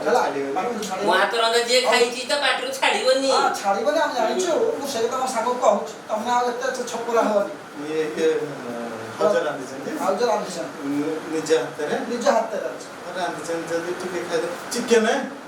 ହେଲା, ଛାଡ଼ିବନି। ପାଟିରୁ ଛାଡ଼ିବନି। ମୋ ହାତ ରନ୍ଧା ଯିଏ ଖାଇଛି ତା ପାଟିରୁ ଛାଡ଼ିବନି। ହଁ, ଛାଡ଼ିବନି, ଆମେ ଜାଣିଛୁ। ମୁଁ ସେଇ କଥା ମୋ ସାଙ୍ଗକୁ କହୁଛି, ତମେ ଆଉ ଏତେ ଛୋକରା ହବନି। ଇଏ ଇଏ ଭାଉଜ ରାନ୍ଧିଛନ୍ତି? ଆଉ ଯୋଉ ରାନ୍ଧିଛନ୍ତି। ନିଜ ହାତରେ? ନିଜ ହାତରେ ରାନ୍ଧିଛନ୍ତି। ରାନ୍ଧିଛନ୍ତି ଯଦି ଟିକେ ଖାଇଦେ। ଚିକେନ?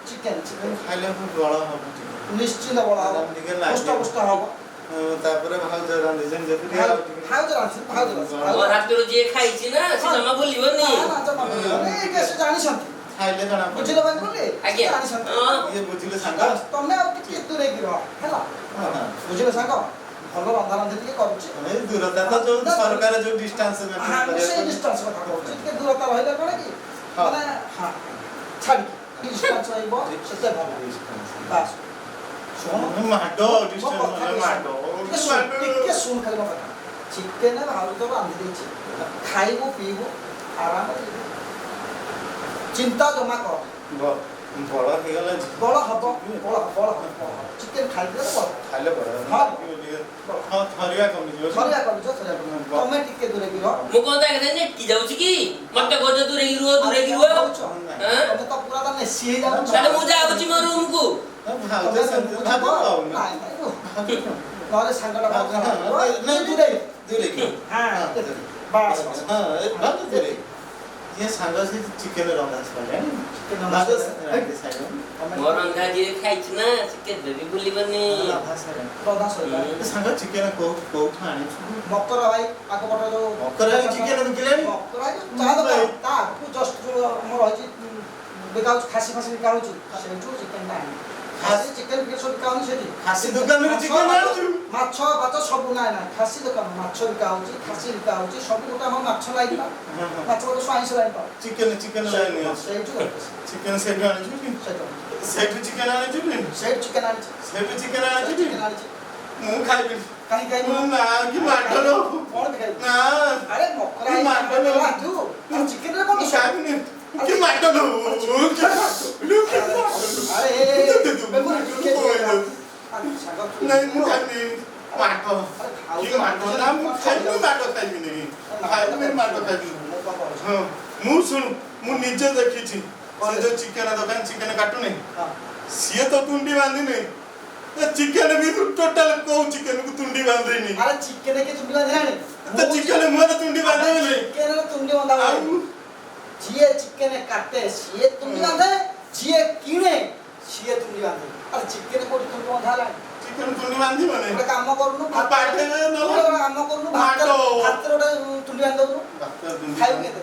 Chicken, chicken. ଖାଇଲେ ବଳ ହବ ଟିକେ। ନିଶ୍ଚିନ୍ତ ବଳ ହବ। ଟିକେ ଲାଗିବ। ପୁଷ୍ଟ ପୁଷ୍ଟ ହବ। ହଁ, ତାପରେ ଭାଉଜ ରାନ୍ଧିଛନ୍ତି ଯଦି ଟିକେ ଆଉ ଟିକେ ଭାଉଜ ରାନ୍ଧିଛନ୍ତି, ଭାଉଜ ରାନ୍ଧିଛନ୍ତି। ମୋ ହାତରୁ ଯିଏ ଖାଇଛି ନା, ସେ ଜମା ଭୁଲିବନି। ନା ନା, ଜମା ଭୁଲିବନି। ଏଇଟା ସେ ଜାଣିଛନ୍ତି। ଖାଇଲେ ଜଣା ପଡିବ। ବୁଝିଲ ବାଙ୍ଗୁଲି? ଆଜ୍ଞା। ଜାଣିଛନ୍ତି। ହଁ। ଇଏ ବୁଝିଲେ ସାଙ୍ଗ? ତମେ ଆଉ ଟିକେ ଦୂରେଇକି ରୁହ, ହେଲା? ହଁ। ବୁଝିଲ ସାଙ୍ଗ, ଭଲ ରନ୍ଧା ରନ୍ଧି ଟିକେ କରୁଛି। ଏଇ ଦୂରତା ତ ଯୋଉ ସରକାର ଯୋଉ ଡିଷ୍ଟାନ୍ସ। ହଁ, ମୁଁ ସେଇ ଡିଷ୍ଟାନ୍ସ କଥା କହୁଛି। ଟିକେ ଦୂରତା ରହିଲେ କଣ କି ମାନେ, ହଁ, ଛାଡ଼ିକି ଡିଷ୍ଟାନ୍ସ ରହିବ, ସେତେ ଭଲ। ବାସ୍, ଶୁଣ। ମାଡ। ମୋ ଡିଷ୍ଟାନ୍ସ କଥା ଟିକେ ମାଡ। ଶୁଣ। ଟିକେ ଶୁଣ, ଟିକେ ଶୁଣ ଖାଲି ମୋ କଥା। ଚିକେନ ଭାଉଜ ତୋର ରାନ୍ଧି ଦେଇଛି, ଖାଇବୁ ପିଇବୁ, ଆରାମରେ ଯିବୁ। ଚିନ୍ତା ଜମା କର। ବଳ ହେଇଗଲା। ବଳ ହବ, ବଳ ହବ, ବଳ ହବ, ବଳ ହବ। ଚିକେନ ଖାଇଦେଲେ ବଳ ହବ। ଖାଇଲେ ବଳ। ହଁ। ଟିକେ ହଁ, ଥରିବା କମିଯିବ। ଥରିବା କମିଯିବ, ଥରିବା କମିଯିବ। ତମେ ଟିକେ ଦୂରେଇକି ରୁହ। ମୁଁ କଣ ତା କଥା ନେକି ଯାଉଛି କି? ମତେ କହୁଛ ଦୂରେଇକି ରୁହ, ଦୂରେଇକି ରୁହ। କହୁଛ। ହଁ? ତମେ ତ ପୁରା ତା ନେସି ହେଇଯାଉଛ। ତାହେଲେ ମୁଁ ଯାଉଛି ମୋ ରୁମକୁ। ଭାଉଜ ସେମିତି ଭାଉଜ କହୁନ। ନାଇଁ ନାଇଁ, ରୁହ। ନହେଲେ ସାଙ୍ଗଟା ହଁ, ବହୁତ ଖରାପ ହଁ, ହେଇଯିବ। ନାଇଁ, ଦୂରେଇ। ଦୂରେଇକି। ହଁ, ବାସ୍ ବାସ୍। ହଁ, ଏ ଭାଉଜ ଦୂରେଇକି। ଇଏ ସାଙ୍ଗ, ସେ ଚିକେନ ରନ୍ଧା ସରିଲାଣି? ଚିକେନ ଭାଉଜ ରନ୍ଧା। ରାନ୍ଧି ସାରିଲାଣି? ତମେ ମୋ ରନ୍ଧା ଯିଏ ଖାଇଛି ନା, ସେ କେବେ ବି ଭୁଲିବନି। ରନ୍ଧା ସରିଲାଣି। ରନ୍ଧା ସରିଲାଣି। ଏ ସାଙ୍ଗ, ଚିକେନ କୋଉଠୁ ଆଣିଛୁ? ମକର ଭାଇ ଆଗ ପଟ ଯୋଉ ମକର ଭାଇ ଚିକେନ ବିକିଲାଣି? ମକର ଭାଇ ଯୋଉ ଚା ଦୋକାନ, ତା ଆଗକୁ ଜଷ୍ଟ ଯୋଉ ଆମର ରହିଛି, ବିକା ହଉଛି, ଖାସି ଫାସି ବିକା ହଉଛି, ସେଇଠୁ ଚିକେନଟା ଆଣି, ଖାସି ଚିକେନ ଫିକେନ ସବୁ ବିକା ହଉଛି ସେଠି। ଖାସି ଦୋକାନରୁ ଚିକେନ ଆଣୁଛୁ? ମାଛ ଫାଛ ସବୁ। ନାଇଁ ନାଇଁ, ଖାସି ଦୋକାନ ମାଛ ବିକା ହଉଛି, ଖାସି ବିକା ହଉଛି ସବୁ। ଗୋଟେ ଆମର ମାଛ ଲାଇନ ନା, ମାଛ ଗୋଟେ ସବୁ ଆଇଁଷ ଲାଇନ। ଚିକେନ, ଚିକେନ ଲାଇନ ଅଛି। ସେଇଠୁ ଧରିକି ଆସି। ଚିକେନ ସେଇଠୁ ଆଣିଛୁ କି? ସେଇଠୁ। ସେଇଠୁ ଚିକେନ ଆଣିଛୁ କି? ସେଇଠୁ ଚିକେନ ଆଣିଛି। ସେଇଠୁ ଚିକେନ ଆଣିଛୁ କି? ଚିକେନ ଆଣିଛି। ମୁଁ ଖାଇବିନି। କାହିଁ ଖାଇବୁ? ମୁଁ ନା, କି ମାଡ଼ ଲୋ। କଣ ବି ଖାଇବୁ? ନା। ଆରେ ମକରା କି ମାଡ଼ ଲୋ। ରାନ୍ଧୁ, ଚିକେନରେ କଣ ମୁଁ ଦୋଷ? ଖାଇବିନି। କି ମାଡ଼ ଲୋ, କି ମାଡ଼ ଲୋ, କି ମାଡ଼ ଲୋ। ଆରେ ବେଗୁନ ଟିକେ ସାଙ୍ଗ। ନାଇଁ, ମୁଁ ଖାଇବିନି। ମାଡ଼ କି ମାଡ଼। ନା, ମୁଁ ଖାଇବିନି, ମାଡ଼ ଖାଇବିନି, ଖାଇବିନି, ମାଡ଼ ଖାଇବିନି। ମୁଁ କଣ କହୁଛି? ହଁ, ମୁଁ ଶୁଣୁ, ମୁଁ ନିଜେ ଦେଖିଛି, ସେ ଯୋଉ ଚିକେନ ଦୋକାନ ଚିକେନ କାଟୁନି, ସିଏ ତ ତୁଣ୍ଡି ବାନ୍ଧିନି। ଚିକେନ ବି ଟୋଟାଲ କୋଉ ଚିକେନ କୁ ତୁଣ୍ଡି ବାନ୍ଧିନି। ଆରେ ଚିକେନ କିଏ ତୁଣ୍ଡି ବାନ୍ଧିଲାଣି? ତ ଚିକେନ ମୁହଁରେ ତୁଣ୍ଡି ବାନ୍ଧିବନି? ଚିକେନରେ ତୁଣ୍ଡି ବନ୍ଧା ହୁଏ? ଆଉ? ଯିଏ ଚିକେନ କାଟେ ସିଏ ତୁଣ୍ଡି ବାନ୍ଧେ, ଯିଏ କିଣେ ସିଏ ତୁଣ୍ଡି ବାନ୍ଧେ। ଆରେ ଚିକେନ କୋଉଠି ତୁଣ୍ଡି ବନ୍ଧା ହେଲାଣି? ଚିକେନ ତୁଣ୍ଡି ବାନ୍ଧିବନି? ଗୋଟେ କାମ କରୁନୁ, ଆଉ ପାଟିରେ ନହେଲେ ଗୋଟେ କାମ କରୁନୁ, ଭାତରେ ମାଡ଼। ଭାତରେ ଗୋଟେ ତୁଣ୍ଡି ବାନ୍ଧି ଦଉନୁ। ଭାତରେ ତୁଣ୍ଡି। ଖାଇବୁ କେତେ?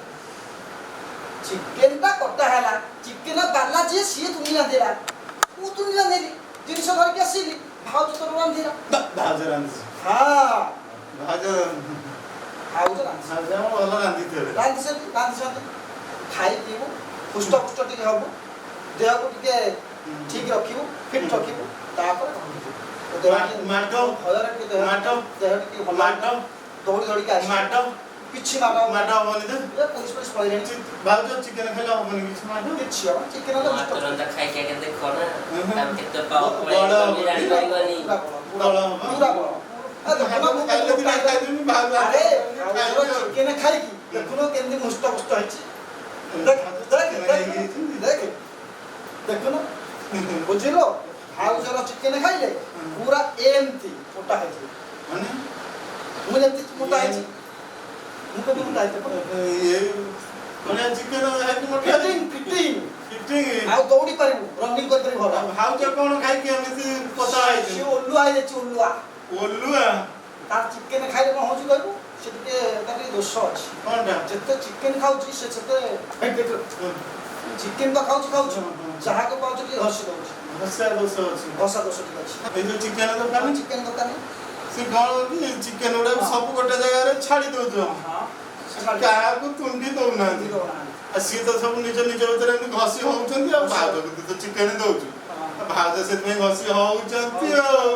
ଚିକେନଟା କଟା ହେଲା, ଚିକେନ ବାଲା ଯିଏ ସିଏ ତୁଣ୍ଡି ବାନ୍ଧିଲା, ମୁଁ ତୁଣ୍ଡି ବାନ୍ଧିଲି, ଜିନିଷ ଧରିକି ଆସିଲି, ଭାଉଜ ତୋର ରାନ୍ଧିଲା। ଭାଉଜ ରାନ୍ଧିଛି? ହଁ। ଭାଉଜ। ଭାଉଜ ରାନ୍ଧିଛି। ଭାଉଜ ଆମ ଭଲ ରାନ୍ଧିଥିବେ। ରାନ୍ଧିଛନ୍ତି, ରାନ୍ଧିଛନ୍ତି। ଖାଇ ପିଇବୁ, ହୁଷ୍ଟ ପୁଷ୍ଟ ଟିକେ ହବୁ, ଦେହକୁ ଟିକେ ଠିକ ରଖିବୁ, ଫିଟ୍ ରଖିବୁ, ତାପରେ ଘରକୁ ଯିବୁ। ତୋ ଦେହ ଟିକେ ମାଡ଼। ଭୟରେ ଟିକେ ଦେହ ମାଡ଼। ଦେହ ଟିକେ ଭଲ। ମାଡ଼। ଦୌଡ଼ି ଦୌଡ଼ିକି ଆସିବୁ। ମାଡ଼। କିଛି ମାଡ଼। ମାଡ଼ ହବନି ତ? ଏ ପୋଲିସ ପୋଲିସ ପଳେଇଲେଣି। ଭାଉଜ ଚିକେନ ଖାଇଲେ ହବନି କିଛି ମାଡ଼? କିଛି ହବ, ଚିକେନ ମୋ ହେଲେ ହାତ ହୁଷ୍ଟ। ରନ୍ଧା ଖାଇକି ଆଜ୍ଞା ଦେଖ ନା, ତାର କେତେ ବଳ ପାୱାର ହବ। ଜାଣିପାରିବନି। ପୁରା ବଳ, ପୁରା ବଳ ହବ। ପୁରା ବଳ। ଆ ଦେଖୁନ ମୁଁ ଖାଇଲେ କେତେ ଦିଟା ମୋଟା। ଖାଇଦେବି ଭାଉଜ। ଆରେ ଖାଇବି ଭାଉଜର ଆଉ। ଚିକେନ ଖାଇକି ଦେଖୁନ କେମିତି ହୃଷ୍ଟ ପୁଷ୍ଟ ହେଇଛି। ଦେଖ ଦେଖ ଦେଖ ଦେଖ, ଦେଖୁନ, ବୁଝିଲ? ଭାଉଜର ଚିକେନ ଖାଇଲେ ପୁରା ଏମିତି ମୋଟା ହେଇଯିବ। ମାନେ? ମୁଁ ଯେମିତି ମୋଟା ହେଇଛି, ମୁଁ କେମିତି ମୋଟା ହେଇଛି ଦେଖୁନ। ଏ ମାନେ ଚିକେନ ଖାଇକି ମୋଟା? Fitting, fitting. ଫିଟିଂ। ଆଉ ଦୌଡ଼ି ପାରିବୁ, ରନିଂ କରିପାରିବୁ ଭଲ। ଭାଉଜ କଣ ଖାଇକି ଏମିତି ପତଳା ହେଇଛି? ସେ ଓଲୁଆ ହେଇଯାଇଛି, ଓଲୁଆ। ଓଲୁଆ? ତାର ଚିକେନ ଖାଇଲେ କଣ ହଉଛି କହିବୁ? ସେ ଟିକେ ତାର ଟିକେ ଦୋଷ ଅଛି। କଣଟା? ଯେତେ ଚିକେନ ଖାଉଛି ସେ ସେତେ ଚିକେନ ତ ଖାଉଛି ଖାଉଛି, ଯାହାକୁ ପାଉଛି ଟିକେ ଘଷି ଦଉଛି। ଘଷା ଦୋଷ ଅଛି? ଘଷା ଦୋଷ ଟିକେ ଅଛି। ଏଇ ଯୋଉ ଚିକେନ ଦୋକାନ? ଚିକେନ ଦୋକାନୀ। ସେ କଣ କି ଚିକେନ ଗୁଡା ସବୁ ଗୋଟେ ଜାଗାରେ ଛାଡି ଦଉଛ, କାହାକୁ ତୁଣ୍ଡି ଦଉନାହାନ୍ତି। ଦଉନାହାନ୍ତି। ଆଉ ସିଏ ତ ସବୁ ନିଜ ନିଜ ଭିତରେ ଏମିତି ଘଷି ହଉଛନ୍ତି। ଆଉ ଭାଉଜକୁ ତୁ ତ ଚିକେନ ଦଉଛୁ, ଭାଉଜ ସେଥିପାଇଁ ଘଷି ହଉଛନ୍ତି ଆଉ।